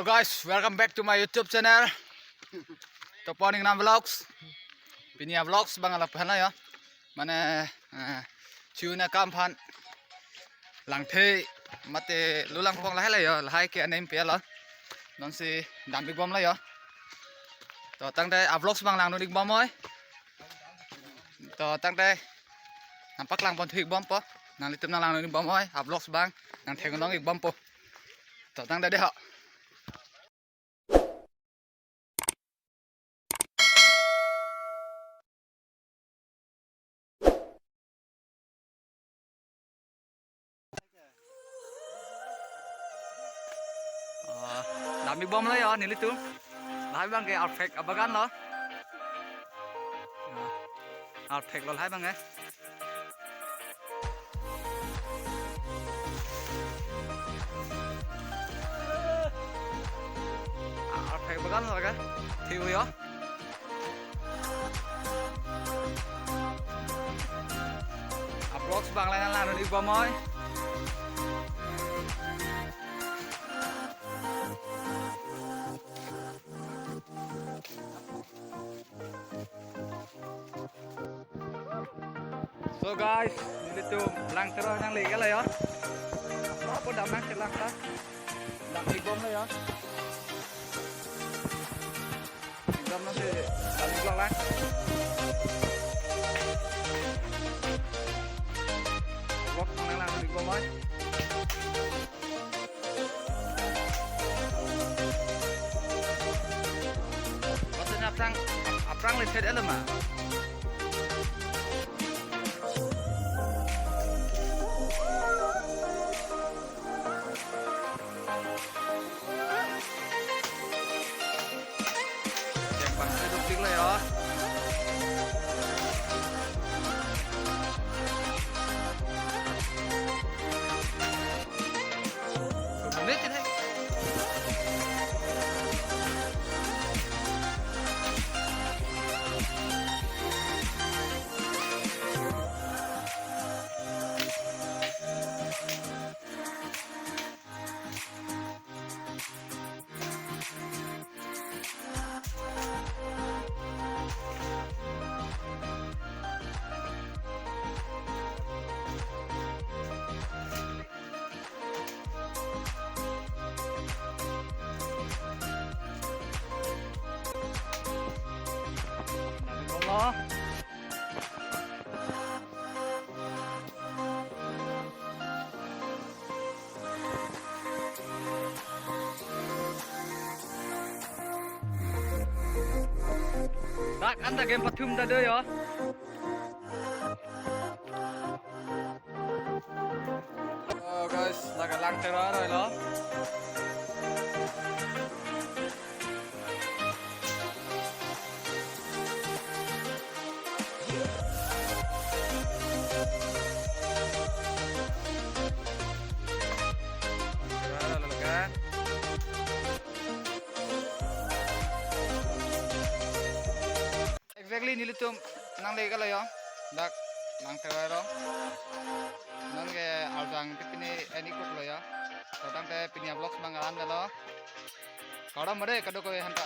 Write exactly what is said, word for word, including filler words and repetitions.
So guys, welcome back to my YouTube channel, Topo Ningnam Vlogs. Pini a-vlogs abang lapu-an lo yo. Mane, eh, chuna akam aphan langthe mate lulang pong lahai lo yo, lahai ke anem pe lo. Non si dam-ik bom lo yo. To tangte a-vlogs abang langdun-ik bom oi. To tangte nangpaklang pon thu-ik bompo. Nanglitum nang langdun-ik bom oi. A-vlogs abang nang theklong-ik bompo. To tangte dei ho. Ah, dam-ik bom lo yo nelitum. Lahai abang ke arphek abagan lo. Ah, arphek lo lahai abang ke. Ah, arphek abagan lo ke. Thiu yo. A-vlogs abang lang langdun-ik bom oi. So guys, nelitum lang tero nangle-ik lo yo. Apa dam nang chelang ta? Dam-ik bom lo yo. Ekdom nang si dam-ik lo lang. Vlog nang lang lang-ik bom oi. Maksudnya aphrang, aphrang le set ele ma. Yang bang saya duktik lah ya. Dak anta game pathum ta do yo. Oh guys, dak lang tero ro lo. Exactly, nelitum nangle-ik lo yo. Dak lang tero ro. Non ke arjang te pini en-ik lo yo. To tangte pini a-vlogs abang alam dalo. Kardom mare kadokave aphanta.